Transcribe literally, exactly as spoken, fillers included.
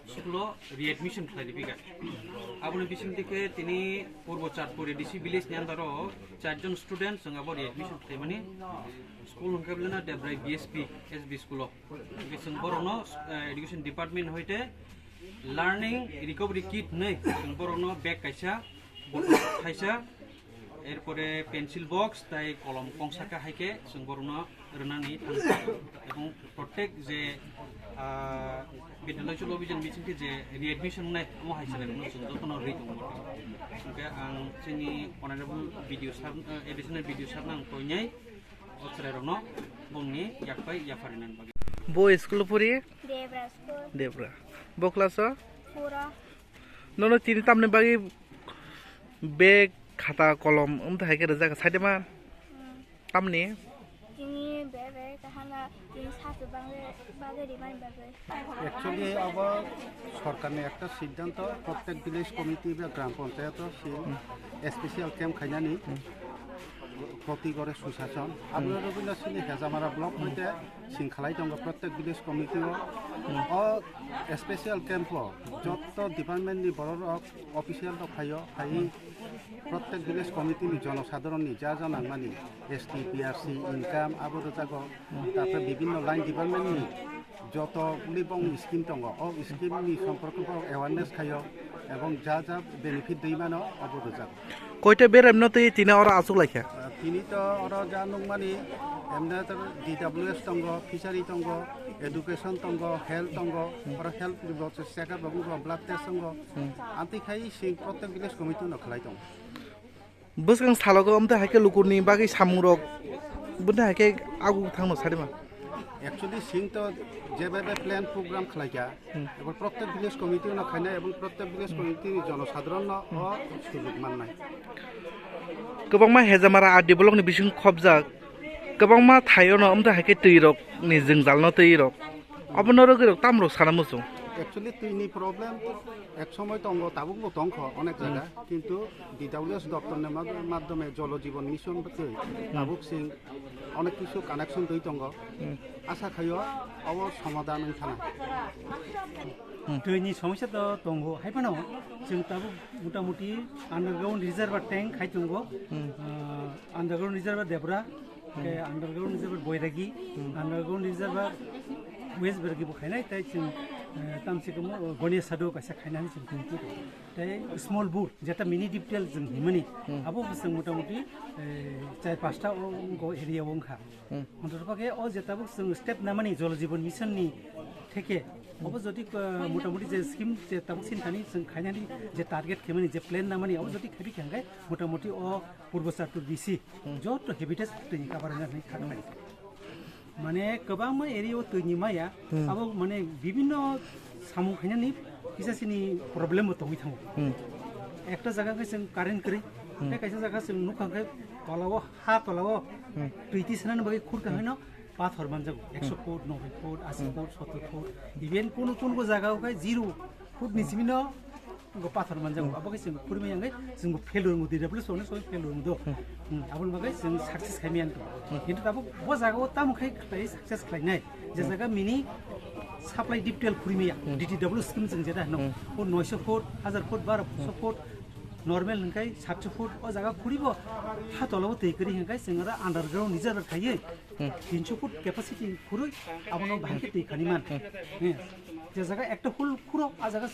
School o readmission khlai ripika. Aboni bising theke tini Purbo Chatpur A D C village ni under o charjon student chwng abo readmission khlaimani. School hwnkhe beleno Debrai B S P, S B school o. Hwnkhe chwng borokno, eh, education department hoite learning recovery kit hinwi chwng borokno bag kaisa, bottle kaisa, erpore pencil box tai kolom kongsa khe hai khe chwng borokno rwnani thangkha. Ebong protect je, ah, Vidyalaya Cholo Abhijan bising khe je readmission wngnai, omo hai chwrairokno chwng jotono rwi tongo. Hwnkhe ang chini honorable B D O sir, eh, additional B D O sir no ang koinai o chwrairokno bongni yakpai yapharinani bagwi. Bo school o pori? Debra school. Debra. Bo class o? Four o. Nono tini tamni bagwi bag, khata, kolom, wngtwi hai khe rwjak, saide man? Hmm. Tamni? Tini bag, bag, kahana, tini sasu bangwi bagwi rimani bagwi. Actually, abo sorkarni ekta siddhanto, prottek village committee ba gram panchayat o si Hmm. special camp khainani Hmm. proti gore susashan. Hmm. Abo rwgwino sini Hejamara block Hmm. hoite sing khalai tongo prottek village committee o. Hmm. O special camp o jotto department ni borok rok official rok phaio, phai prottek village committee ni jonosadharon ni ja ja nangmani S T, P R C, income abo rwjago. Tarpore bibinno line department ni joto uli bong scheme tongo, o scheme ni somporke borok awareness khaio ebong ja ja benefit dui mano abo rwjago. Koita beremno twi tini oro achuk laikha? Ah, tini to oro ja nukmani emne to D W S tongo, fishery tongo, education tongo, health tongo, oro health ni bo check up rok wngkha, blood test tongo. Hmm. Amtwi khai sing prottek village committee no khlai tongo. Bwskang salogo amtwi hai khe lukurni bagwi samungrok bwtwi hai khe agu thangno sarima. Actually, sing to jebebe plan program khlaikha, Hmm. ebong prottek village committee no khainai, ebong prottek village Hmm. committee ni jonosadharon no Hmm. o sujug mannai. Kwbangma Hejamara R D block ni bising khobjak, kwbangma thaio no amtwi hai khe twi rok ni jwngjal no twi rok. Obono rwgwi rok tam rok sana muchung. Actually, twi ni problem ek somoi tongo, tabuk bo tongkho onek Hmm. jaga, kintu D W S doptor ni mad-, madhyome Jolo Jiban Mission twi Hmm. tabuk sing onek kisu connection twi tongo. Hmm. Asa khaio obo somadhan wng thana. Hmm. Twi ni somosya to tongo, hai phano chwng tabuk mota moti underground reservoir tank khai tongo. Hmm. Ah, underground reservoir Debra, Hmm. khe underground reservoir Boiragi, Hmm. underground reservoir West Boiragi bo khainai, tei chwng, eh, tamsi kamo, oh, Gonia Sado kaisa khainani chwng tongwi tongo. Tei small bore, jeta mini deep well chwng himani, Hmm. abo bo chwng mota moti, eh, char pasta o, o area o wngkha. Hmm. Motor pakhe o je tabuk chwng step namani Jal Jeevan Mission ni theke, Hmm. obo jodi, uh, mota moti je scheme je tabuk sini thani chwng khainani je target khaimani je plan namani obo jodi khaibi khe hwnkhe mota moti o Purbo Chatpur B C Hmm. joto habitat twi ni cover wngna hwnwi kha Hmm. khlai. Mane kwbangma area o twi ni maya, Hmm. abo mane bibinno samung khainani kisa sini problem bo tongwi thango. Hmm. Ekta jaga khe chwng current kwrwi, Hmm. tei kaisa jaga chwng nukha khe tola o, ha tola o Hmm. twi twi sanani bagwi khurkha Hmm. hwno pathor manjago, Hmm. ekso foot, noboi foot, asi Hmm. foot, sottor foot, even kunu kunu jaga o khe zero foot ni simi no go pathor manjago. Hmm. Abo khe chwng khurwi maya hwnkhe chwng bo failure wngwi, development song song failure wngwi do. Hmm. Hmm, aboni bagwi chwng success khai maya wngkha. Hmm. Kintu tabuk bo jaga o tamo khai khlai success khlainai, je Hmm. jaga mini supply deep well khurwi maya, Hmm. D T W scheme chwng jeta hwno, Hmm. o noisho foot, hajar foot, baro Hmm. foot, normal hwnkhe satso foot, o jaga khuribo ha tola o twi kwrwi hwnkhe chwng aro underground reservoir khaiwi Hmm. tinsho foot capacity khurwi abono bahai khe twi khani man. Hmm. Hmm. Je jaga ekta hole khuro, a jaga